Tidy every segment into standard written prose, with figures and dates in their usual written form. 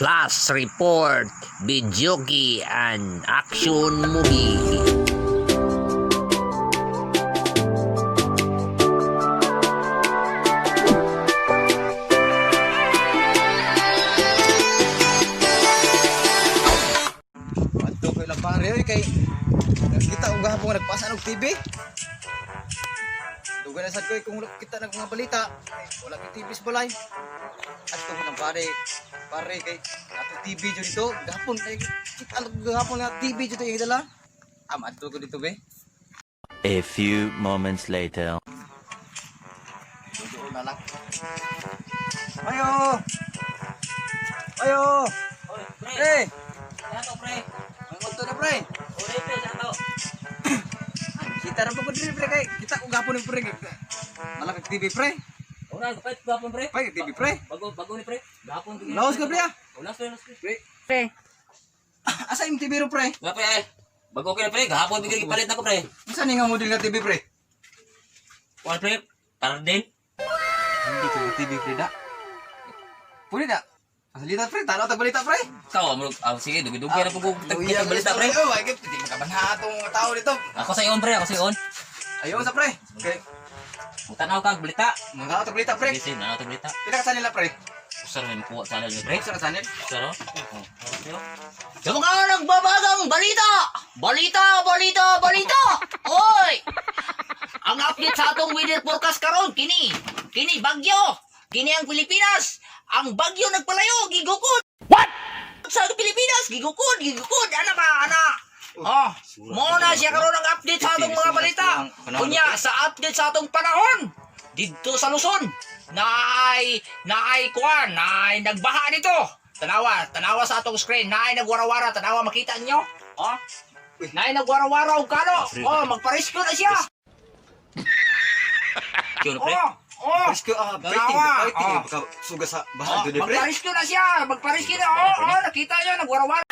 Plus Report, Videoke and Action Movie. Adto ko ilang pare oy kay nakita ko gahapon nga nagpasa og TV. Duga na sad ko eh, kung wala kita nag mga balita, ay, wala kay TV sa balay. Adto ko lang pare, pare kay ato TV jud dito gahapon kay kita ko gahapon nga TV jud to yung dala. Am adto ko dito be. A few moments later. Dugo na lang. Ayo. Ayo. Oy, pre. Pre, Sa pre. ang unto na pre. Uli, pre, sa to. Kita ra pa ko diri pre kay kita ko gahapon ni pre. Malaki TV pre. Una, kapit gapon pre. Pre, TV pre. Bago bago ni pre. Gapon ko. Laos ka pre ah. Ulas pre, laos pre. Pre. Pre. Asa yung TV ro pre? Wala pre. Eh. Bago kay pre, gahapon bigay gipalit nako pre. Unsa ni nga model nga TV pre? Wala pre, tardin. Hindi ko TV pre da. Pwede da. Pasalita pre, tanaw tag balita pre. Ikaw, amro, ah, sige, dugi-dugi na po ko Luya, tag balita pre. Oh, ay di makabanha atong mga tao dito. Ako sa iyon pre, ako sa iyon. Ayaw sa pre. Okay. Mutanaw ka og balita. Mga tao tag balita pre. Sige, sige, nanaw tag balita. Pila ka channel na pre? Usa ra may makuha channel ni pre. Usa ka channel? Usa ra. Oh. Sa mga nagbabagang balita! Balita, balita, balita! Oy! Ang update sa atong weather forecast karon kini. Kini bagyo. Kini ang Pilipinas. Ang bagyo nagpalayo, gigukod. What? Sa Pilipinas, gigukod, gigukod. Ana ba, ana? Oh, mo na siya karon ang update sa atong mga balita. Kunya sa update sa atong panahon didto sa Luzon naay naay kuan, naay nagbaha dito. Tanawa, tanawa sa atong screen, naay nagwarawara, tanawa makita niyo. Oh. Naay nagwarawara og kalo. Oh, magparescue na siya. Kyun pre. Oh, oh. Presko ah, fighting, Dalawa. fighting Oh. baka suga sa Oh, baha dito pre. magparescue na siya, magparescue na. Oh, oh, nakita niyo nagwarawara.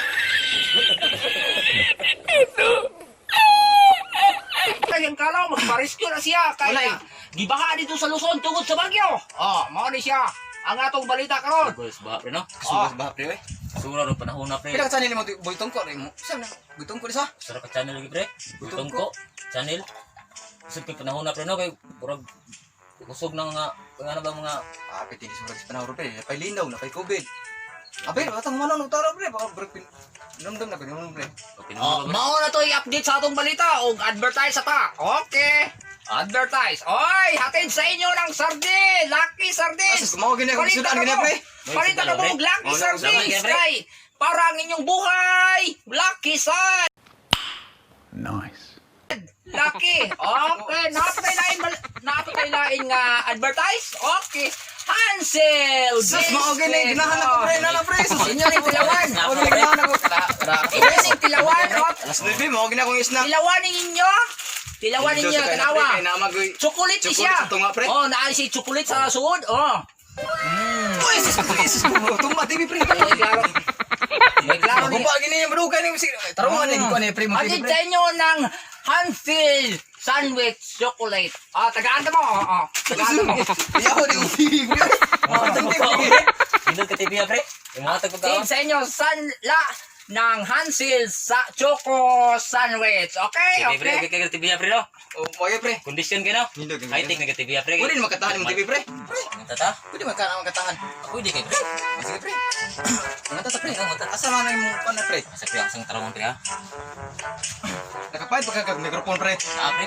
Ay, ang kalaw, magparescue na siya. Wala Kaya eh. gibaha dito sa Luzon tungod sa bagyo. Oh, mao ni siya ang atong balita karon. Bago sa baha pre no. Suga sa baha pre. Oy. Sura ro panahon na pre. Pila ka channel mo boy tungko rin mo. Sa na? Boy tungko di sa? Usa ra ka channel lagi pre. Butong ko channel. Usog kay panahon na pre no kay murag kusog na nga nga na ba mga Ah, piti di sa panahon pre. Napay linaw, napay COVID. Abe, atang manon og taro pre, baka break pin. Namdam na ko nimong pre. Oh, mao na to i-update sa atong balita og advertise sa ta. Okay. Advertise. Oy, hatid sa inyo ng sardine, Lucky Sardines. Asa, kumawa gini ako, Palita sudan ka gini, mo. pre. Palita ka mo og Lucky Oh, Sardines pre. kay para ang inyong buhay. Lucky Sard. Nice. Lucky. Okay, napatay lain napatay lain nga advertise. Okay. Hansel. Sus, mao gini, ginahan ako pre, nana pre. Sus, Inyo ning tilawan. mao gini ginahan ako. Tara, tara. Inyo ning tilawan. Oh. Alas 9, mao gini akong isna. Tilawan ninyo. Tilawan ninyo, tanawa. Kay namagoy. Chocolate ni Chocolate siya. sa tunga, pre. Oh, naa si chocolate sa suod. Oh. Uy, sus, pre, sus, tumba TV pre. May klaro. May klaro ni. Gumba gini yung brugay ni tarungan ni ko ni pre mo TV Hatid pre. sa inyo ng Hansel sandwich chocolate. Ah, tagaan ka mo. Oh, oh. Tagaan ka mo. Yaw di TV pre. Oh, TV. Pindot ka TV pre. Yung mga tagpagkaon. Hatid sa inyo san la ng Hansel sa choco sandwich. Okay, TV pre, okay. okay kay TV pre no. Oh, okay pre. Kondisyon kay no. Nindot, nindot. High tech na TV pre. Pwede ni makatahan mo TV pre. Pre, Tata. pwede makatahan makatahan. Ako di kay pre. Ah, sige pre. Mga tata pre. Asa man ang imong pan pre? Asa pre ang tarungan pre ha. Nakapayad pa ka kag microphone pre. Ah pre.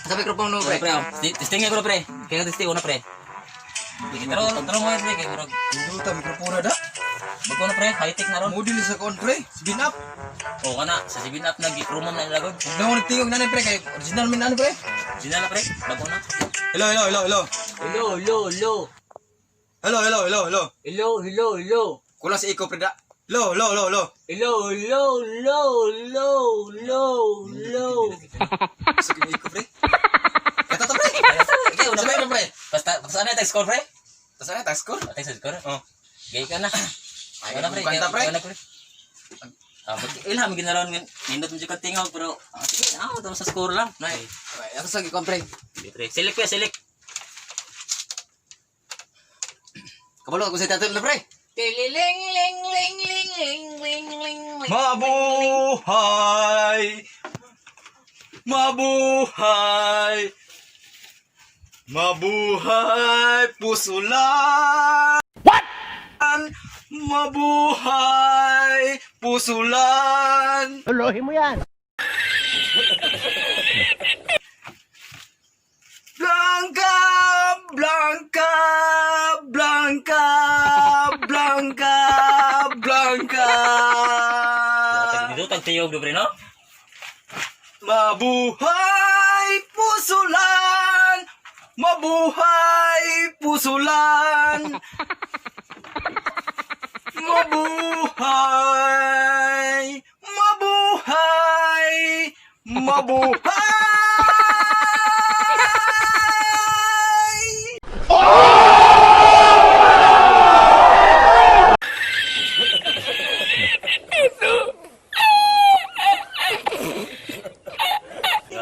Sa microphone no Pre pre. pre. oh. Testing nga ko pre. Kaya testing una pre. Sige, tarong tarong mo pre kay murag Nindot ta microphone na da. bago na pre, high tech na ron. Model sa kon pre. Spin up. O kana sa 7 up na gipromom na nila god. Huwag na mo nagtingog nanay pre kay original min ano pre. Original na pre, bago na. Hello, hello, hello, hello. Hello, hello, hello. Hello, hello, hello, hello. Hello, hello, hello. Kulang sa iko pre da. Hello, hello, hello, hello. Hello, hello, hello, hello, hello, hello. Sa kini iko pre. Kata ta pre. Okay, una Sabay pre. na pre. Basta basta ano tag score pre? Tas ano tag score? Atay sa score. Oh. Gay ka na. Ay, Una pre, kanta, pre. una pre. Ah, ba't ilham ginaron nga nindot mo jud ka tingog pero ah, sige, ah, tama sa score lang. Nay. Ay, ako sa gikon pre. Hindi, pre. Select pre, select. Kabalo ako sa title na pre. Tililing ling ling ling ling ling ling ling. Mabuhay! Mabuhay! Mabuhay pusulan! What? Mabuhay pusulan! Tuloy mo yan. Blanca! Blanca! Blanca! Blanca! Blanca! Dito tag tiyog do pre no? Mabuhay pusulan! Mabuhay pusulan! Mabuhay! Mabuhay! Mabuhay!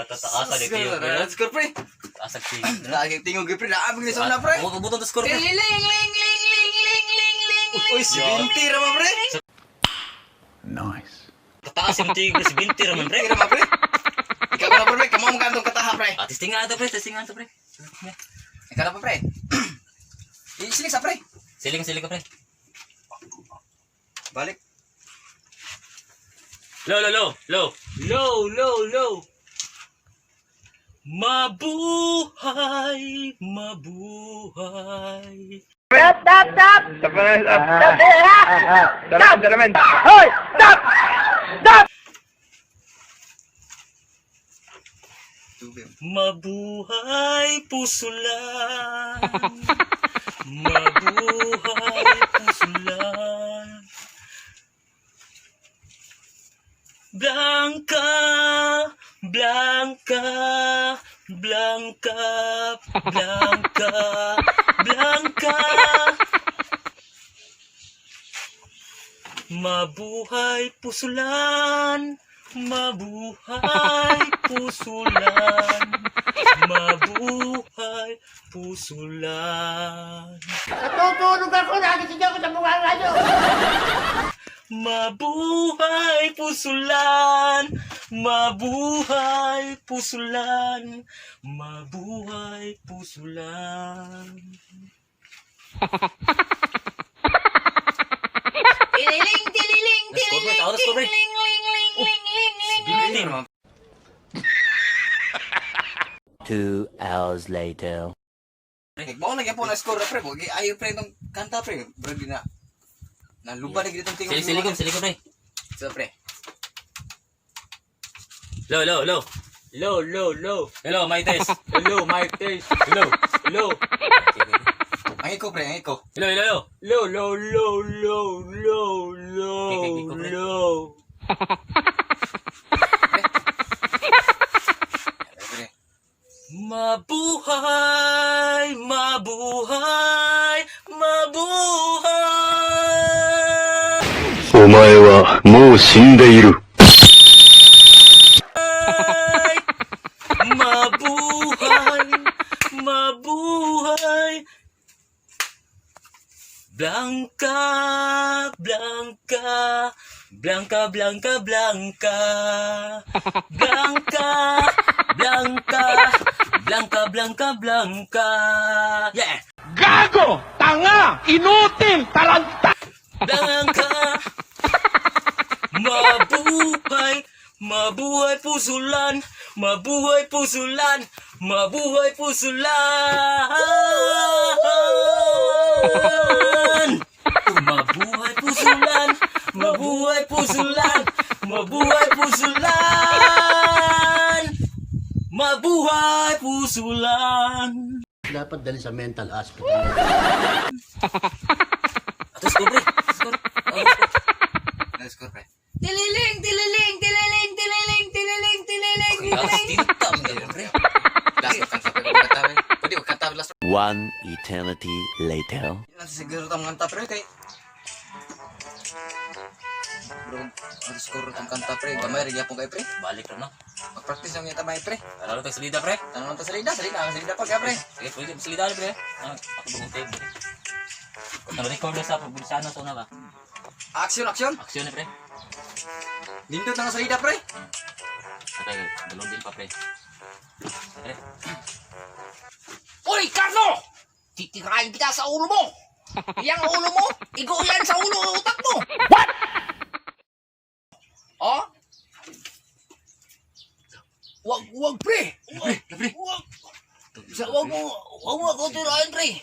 Tataasa di tiyog pre. Let's go, pre. Taas ang tiyog. Lagi tingog, pre. Naabig ni sa una, pre. Ubot ang score pre. Tililing ling ling ling ling ling ling ling. Uy, si Binti raman, pre. Nice. Kataas yung tiyog pre, si 20 raman pre. Pre, raman, pre. Ikaw na, pre. Kamo mo kantong kataha, pre. Ah, testing nga ito pre, testing nga ito pre. Ikaw na pa, pre. Isilig sa, pre. Siling siling ka pre. Balik. Low, low, low, low. Low, low, low. Mabuhay, mabuhay. Tubig. Mabuhay pusulan. Mabuhay pusulan. Blanca, Blanca, Blanca, Blanca, Blanca. Mabuhay pusulan, mabuhay pusulan, mabuhay pusulan. Natutulog ako, nagising ako sa mukha nyo. Mabuhay pusulan, mabuhay pusulan, mabuhay pusulan. Tililing tililing Let's go, pre. tililing Let's go, pre. ling ling ling ling ling ling ling. Raman, 2 hours later. Mao na gyapon na score na pre. Wag ayo pre tong kanta pre. Bro di na. Naluba na gid itong tingog. Sili, sili ko, sili ko, pre. So pre. Low, low, low. Low, low, low. Hello, my test. Hello, my test. Hello, hello. Ang iko pre, ang iko. Hello, hello, hello. Low, low, low, low, low, low, low. Pre. Mabuhay, mabuhay, mabuhay. お前はもう死んでいる。 Mabuhay, mabuhay. Blanca, Blanca, Blanca, Blanca, Blanca. Blanca, Blanca, Blanca, Blanca, Blanca. Yeah! Gago! Tanga! Inutil! Taranta! Blanca. Mabuhay, mabuhay pusulan, mabuhay pusulan, mabuhay pusulan. Mabuhay pusulan, mabuhay pusulan, mabuhay pusulan. Mabuhay pusulan. Dapat dali sa mental hospital. Atos ko, pre. Atos ko. Atos ko. Na score pre. Tililing tililing tililing tililing tililing tililing Atos, tililing. tinta mo ganun, pre. Last na kanta pre, kanta pre. Pwede ko kanta last. One eternity later. Nasa siguro tong kanta pre kay Bro, ang score tong kanta pre, gamay ra gyapon kay pre. Balik ra no. Mag-practice lang yata may pre. Lalo tayo salida, pre. Tanong ta salida, salida, ang salida pa ka pre. Sige, pwede salida, pre. Ah, ako bagong tape, pre. Nag-record na sa Provinciano sa una ba? Action, action. Aksyon na, pre. Nindot na nga salida, pre. Atay, dalawang din pa, pre. Pre. Uy, Carlo! Titirahin kita sa ulo mo! Yang ulo mo, igo yan sa ulo utak mo! What? Oh? Wag, wag, pre! Wag, wag. Wag mo, wag mo ako tirahin, pre!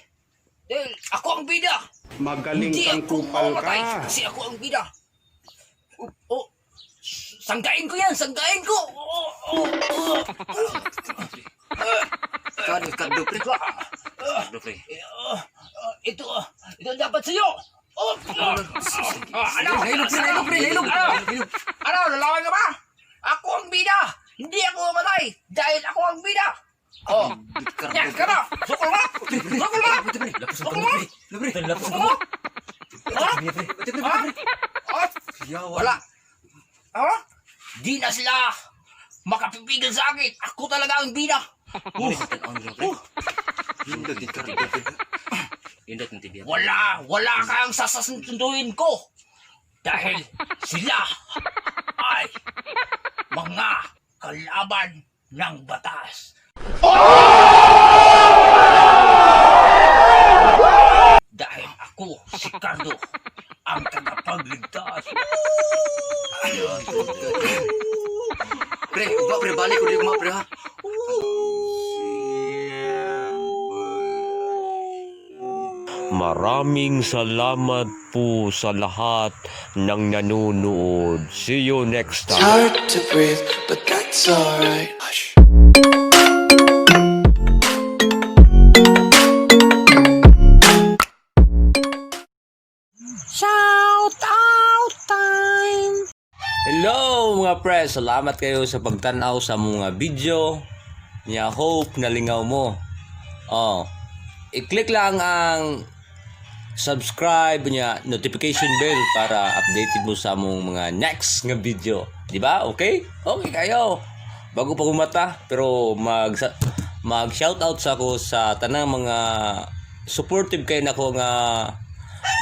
Dahil ako ang bida! Magaling Hindi kang ako kupal mamamatay ka. kasi ako ang bida. Oh, oh, sanggain ko yan! Sanggain ko! Oh. Kano, kado, pre. Cardo, pre. Ito ang dapat sa'yo! Oh, ano? Nahilog, pre, nahilog, pre, nahilog. Ano? Ano? Lalawan ka ba? Ako ang bida! Hindi ako mamatay dahil ako ang bida! Oh, yan ka na! Sukol ba? Sukol ba? Sukol ba? Pre, Sukol ba? Ha? Ha? Ha? Wala. Ha? Di na sila makapipigil sa akin. Ako talaga ang bida. Nindot din, Cardo, pre. Indot ng TV. Wala, wala kang sasasunduin ko. Dahil sila ay mga kalaban ng batas. Dahil ako si Cardo ang tagapagligtas. Pre, ugma, pre, balik ko di ugma, pre, ha. Maraming salamat po sa lahat ng nanonood. See you next It's time. hard to breathe, but that's alright. Hush. Hello mga pre! Salamat kayo sa pagtanaw sa mga video. Nya hope nalingaw mo. Oh. I-click lang ang subscribe niya notification bell para updated mo sa among mga next nga video. Di ba? Okay? Okay kayo. Bago pa kumata pero mag mag shoutout sa ako sa tanang mga supportive kay nako nga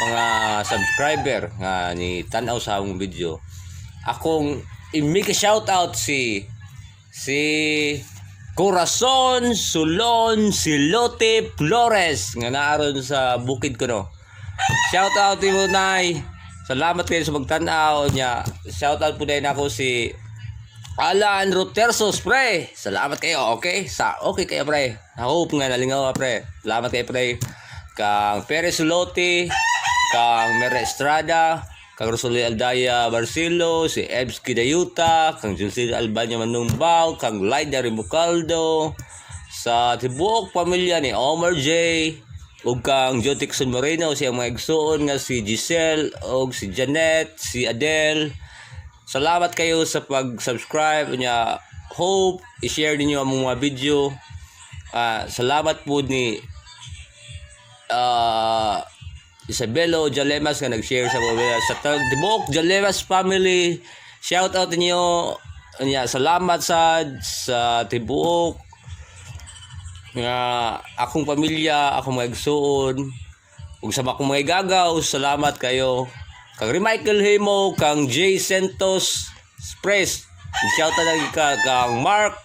mga subscriber nga ni tanaw sa among video. Akong i-make a shoutout si si Corazon Sulon Silote Flores nga naaron sa bukid ko no. Shout out mo nay. Salamat kayo sa pagtan-aw niya. Shout out po din ako si Alan Rotersos, pre. Salamat kayo, okay? Sa okay kayo, pre. I hope nga nalingaw ka, pre. Salamat kayo, pre. Kang Perez Sulote, kang Mere Estrada, kang Rosalie Aldaya Barcelo, si Ebs Kidayuta, kang Julcid Albania Manumbao, kang Laida Ribucaldo, sa tibuok pamilya ni Omar J, ug kang Jotixon Moreno, siyang mga igsuon nga si Giselle, ug si Janet, si Adele. Salamat kayo sa pag-subscribe niya. Hope i-share ninyo ang mga video. Salamat po ni Isabelo Jalemas nga nag-share sa mga sa tibuok Jalemas family. Shout out ninyo. Nya, salamat sa tibuok nga akong pamilya, akong mga igsuon, ug sa akong mga igagaw, salamat kayo. Kang Michael Himo, kang Jay Santos Express, shout out lagi ka kang Mark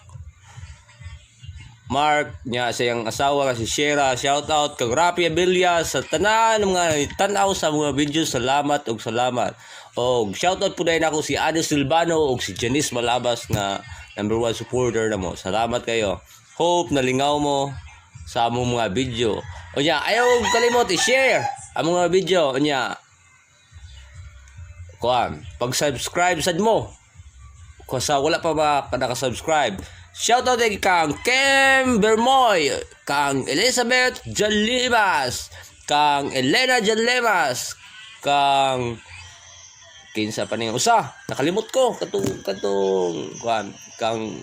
Mark niya sa iyang asawa nga si Shera, shout out kang Rapi Abilla sa tanan ng mga tan-aw sa mga video, salamat ug salamat. Og shout out po din ako si Ade Silvano ug si Janice Malabas nga number one supporter na mo. Salamat kayo. Hope nalingaw mo sa among mga video. Unya, ayaw kalimot i-share ang mga video. Unya, kuan, pag-subscribe sad mo. Kung sa wala pa ba ka nakasubscribe. Shoutout din kang Kim Bermoy, kang Elizabeth Jalimas, kang Elena Jalimas, kang kinsa pa ning usa, nakalimot ko katong katong kuan kang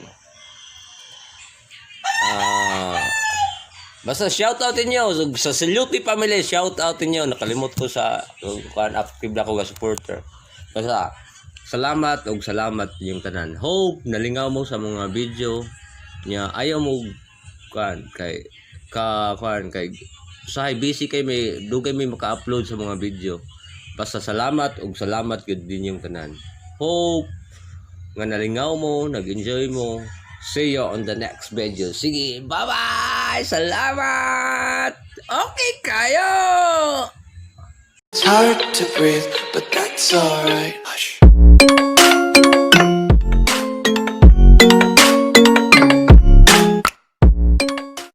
basta shoutout inyo sa Saluti family, shoutout inyo. Nakalimot ko sa kuan active na ako nga supporter. Basta salamat og salamat yung tanan. Hope nalingaw mo sa mga video niya. Ayaw mo kuan kay ka kuan kay Usahay busy kay may dugay may maka-upload sa mga video. Basta salamat ug salamat gyud ninyong tanan. Hope nga nalingaw mo, nag-enjoy mo. See you on the next video. Sige, bye-bye! Salamat! Okay kayo! It's hard to breathe, but that's alright. Hush.